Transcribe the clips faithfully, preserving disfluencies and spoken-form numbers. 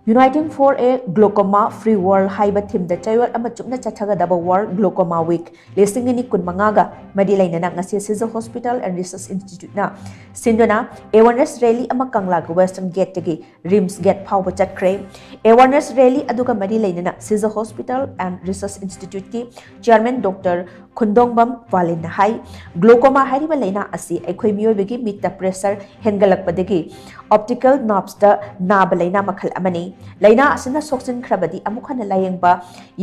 Uniting for a Glaucoma Free World ꯍꯥꯏꯕ ꯊꯤꯝꯗ ꯆꯌꯣꯜ ꯑꯃ ꯆꯨꯞꯅ ꯆꯠꯊꯒꯗꯕ World Glaucoma Week ꯂꯤꯁꯤꯡ ꯑꯅꯤ ꯀꯨꯟꯃꯉꯥꯒ ꯃꯔꯤ ꯂꯩꯅꯅ ꯉꯁꯤ Seizure Hospital and Research Instituteꯅ ꯁꯤꯟꯗꯨꯅ awareness rally ꯑꯃ ꯀꯪꯂꯥꯒꯤ Western Gateꯇꯒꯤ RIMS Gate ꯐꯥꯎꯕ ꯆꯠꯈ꯭ꯔꯦ꯫ Awareness rally ꯑꯗꯨꯒ ꯃꯔꯤ ꯂꯩꯅꯅ Seizure Hospital and Research Instituteꯀꯤ Chairman Doctor ꯈꯨꯟꯗꯣꯡꯕꯝ ꯋꯥꯂꯤꯟꯅ high, glaucoma ꯍꯥꯏꯔꯤꯕ ꯂꯥꯏꯅꯥ ꯑꯁꯤ ꯑꯩꯈꯣꯏ ꯃꯤꯑꯣꯏꯕꯒꯤ ꯃꯤꯠꯇ pressure ꯍꯦꯟꯒꯠꯂꯛꯄꯗꯒꯤ optical nervesꯇ ꯅꯥꯕ ꯂꯥꯏꯅꯥ ꯃꯈꯜ ꯑꯃꯅꯤ꯫ ꯂꯥꯏꯅꯥ ꯑꯁꯤꯅ ꯁꯣꯛꯆꯤꯟꯈ꯭ꯔꯕꯗꯤ ꯑꯃꯨꯛ ꯍꯟꯅ ꯂꯥꯌꯦꯡꯕ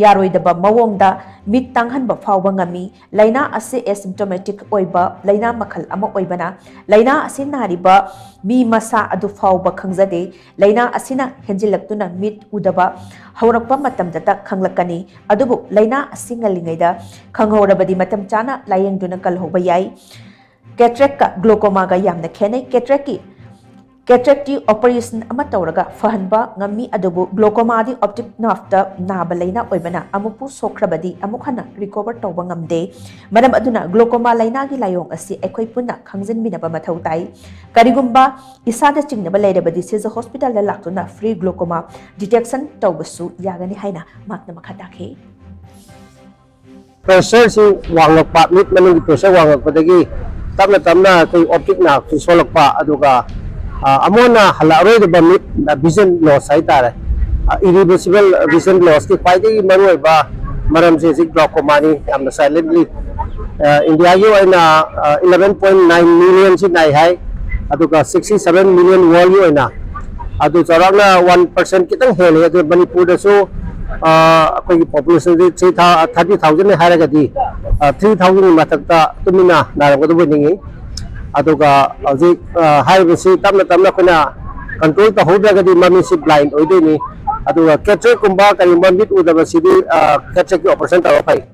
ꯌꯥꯔꯣꯏꯗꯕ ꯃꯑꯣꯡꯗ ꯃꯤꯠ ꯇꯥꯡꯍꯟꯕ ꯐꯥꯎꯕ ꯉꯝꯃꯤ꯫ ꯂꯥꯏꯅꯥ ꯑꯁꯤ asymptomatic ꯑꯣꯏꯕ ꯂꯥꯏꯅꯥ ꯃꯈꯜ ꯑꯃ ꯑꯣꯏꯕꯅ ꯂꯥꯏꯅꯥ ꯑꯁꯤ ꯅꯥꯔꯤꯕ ꯃꯤ ꯃꯁꯥ ꯑꯗꯨ ꯐꯥꯎꯕ ꯈꯪꯖꯗꯦ꯫ ꯂꯥꯏꯅꯥ ꯑꯁꯤꯅ ꯍꯦꯟꯖꯤꯜꯂꯛꯇꯨꯅ ꯃꯤꯠ ꯎꯗꯕ ꯍꯧꯔꯛꯄ ꯃꯇꯝꯗꯇ ꯈꯪꯂꯛꯀꯅꯤ꯫ ꯑꯗꯨꯕꯨ ꯂꯥꯏꯅꯥ ꯑꯁꯤ ꯉꯜꯂꯤꯉꯩꯗ ꯈꯪꯍꯧꯔꯕꯗꯤ ꯃꯇꯝ ꯆꯥꯅ ꯂꯥꯌꯦꯡꯗꯨꯅ ꯀꯜꯍꯧꯕ ꯌꯥꯏ꯫ Cataractꯀ glaucomaꯒ ꯌꯥꯝꯅ ꯈꯦꯠꯅꯩ꯫ Cataractꯀꯤ cataractꯀꯤ operation ꯑꯃ ꯇꯧꯔꯒ ꯐꯍꯟꯕ ꯉꯝꯃꯤ, ꯑꯗꯨꯕꯨ glaucomaꯗꯤ optic nerveꯇ ꯅꯥꯕ ꯂꯥꯏꯅꯥ ꯑꯣꯏꯕꯅ ꯑꯃꯨꯛꯄꯨ ꯁꯣꯛꯈ꯭ꯔꯕꯗꯤ ꯑꯃꯨꯛ ꯍꯟꯅ recover ꯇꯧꯕ ꯉꯝꯗꯦ꯫ ꯃꯔꯝ ꯑꯗꯨꯅ glaucoma ꯂꯥꯏꯅꯥꯒꯤ ꯂꯥꯏꯑꯣꯡ ꯑꯁꯤ ꯑꯩꯈꯣꯏ ꯄꯨꯟꯅ ꯈꯪꯖꯤꯟꯃꯤꯟꯅꯕ ꯃꯊꯧ ꯇꯥꯏ꯫ ꯀꯔꯤꯒꯨꯝꯕ ꯏꯁꯥꯗ ꯆꯤꯡꯅꯕ ꯂꯩꯔꯕꯗꯤ Seizure Hospitalꯗ ꯂꯥꯛꯇꯨꯅ free glaucoma detection ꯇꯧꯕꯁꯨ ꯌꯥꯒꯅꯤ ꯍꯥꯏꯅ ꯃꯍꯥꯛꯅ ꯃꯈꯥ ꯇꯥꯈꯤ꯫ Pressureꯁꯤ ꯋꯥꯡꯂꯛꯄ, ꯃꯤꯠ ꯃꯅꯨꯡꯒꯤ pressure ꯋꯥꯡꯂꯛꯄꯗꯒꯤ ꯇꯞꯅ ꯇꯞꯅ ꯑꯩꯈꯣꯏ optic nerveꯁꯤ ꯁꯣꯛꯂꯛꯄ, ꯑꯗꯨꯒ ꯑ, ꯑꯃꯨꯛ ꯍꯟꯅ ꯍꯜꯂꯛꯑꯔꯣꯏꯗꯕ ꯃꯤꯠ vision loss ꯍꯥꯏꯇꯥꯔꯦ꯫ ꯑ, irreversible vision lossꯀꯤ ꯈ꯭ꯋꯥꯏꯗꯒꯤ ꯃꯔꯨꯑꯣꯏꯕ ꯃꯔꯝꯁꯦ ꯍꯧꯖꯤꯛ glaucomaꯅꯤ꯫ ꯌꯥꯝꯅ silently, ꯑ, Indiaꯒꯤ ꯑꯣꯏꯅ eleven point nine millionꯁꯤ ꯅꯥꯏ ꯍꯥꯏ, ꯑꯗꯨꯒ sixty seven million worldꯀꯤ ꯑꯣꯏꯅ, ꯑꯗꯨ ꯆꯥꯎꯔꯥꯛꯅ one percent ꯈꯤꯇꯪ ꯍꯦꯜꯂꯦ꯫ ꯑꯗꯨ ꯃꯅꯤꯄꯨꯔꯗꯁꯨ ꯑ, ꯑꯩꯈꯣꯏꯒꯤ populationꯁꯤ three thirty thousandꯅꯤ ꯍꯥꯏꯔꯒꯗꯤ three thousandꯒꯤ ꯃꯊꯛꯇ ꯇꯨꯃꯤꯟꯅ ꯅꯥꯔꯝꯒꯗꯕ ꯑꯣꯏꯅꯤꯡꯉꯤ꯫ ꯑꯗꯨꯒ ꯍꯧꯖꯤꯛ ꯑ, ꯍꯥꯏꯔꯤꯕꯁꯤ ꯇꯞꯅ ꯇꯞꯅ ꯑꯩꯈꯣꯏꯅ control ꯇꯧꯍꯧꯗ꯭ꯔꯒꯗꯤ ꯃꯃꯤꯠꯁꯤ blind ꯑꯣꯏꯗꯣꯏꯅꯤ꯫ ꯑꯗꯨꯒ cataractꯀꯨꯝꯕ ꯀꯔꯤꯒꯨꯝꯕ ꯃꯤꯠ ꯎꯗꯕꯁꯤꯗꯤ cataractꯀꯤ operation ꯇꯧꯔ ꯐꯩ꯫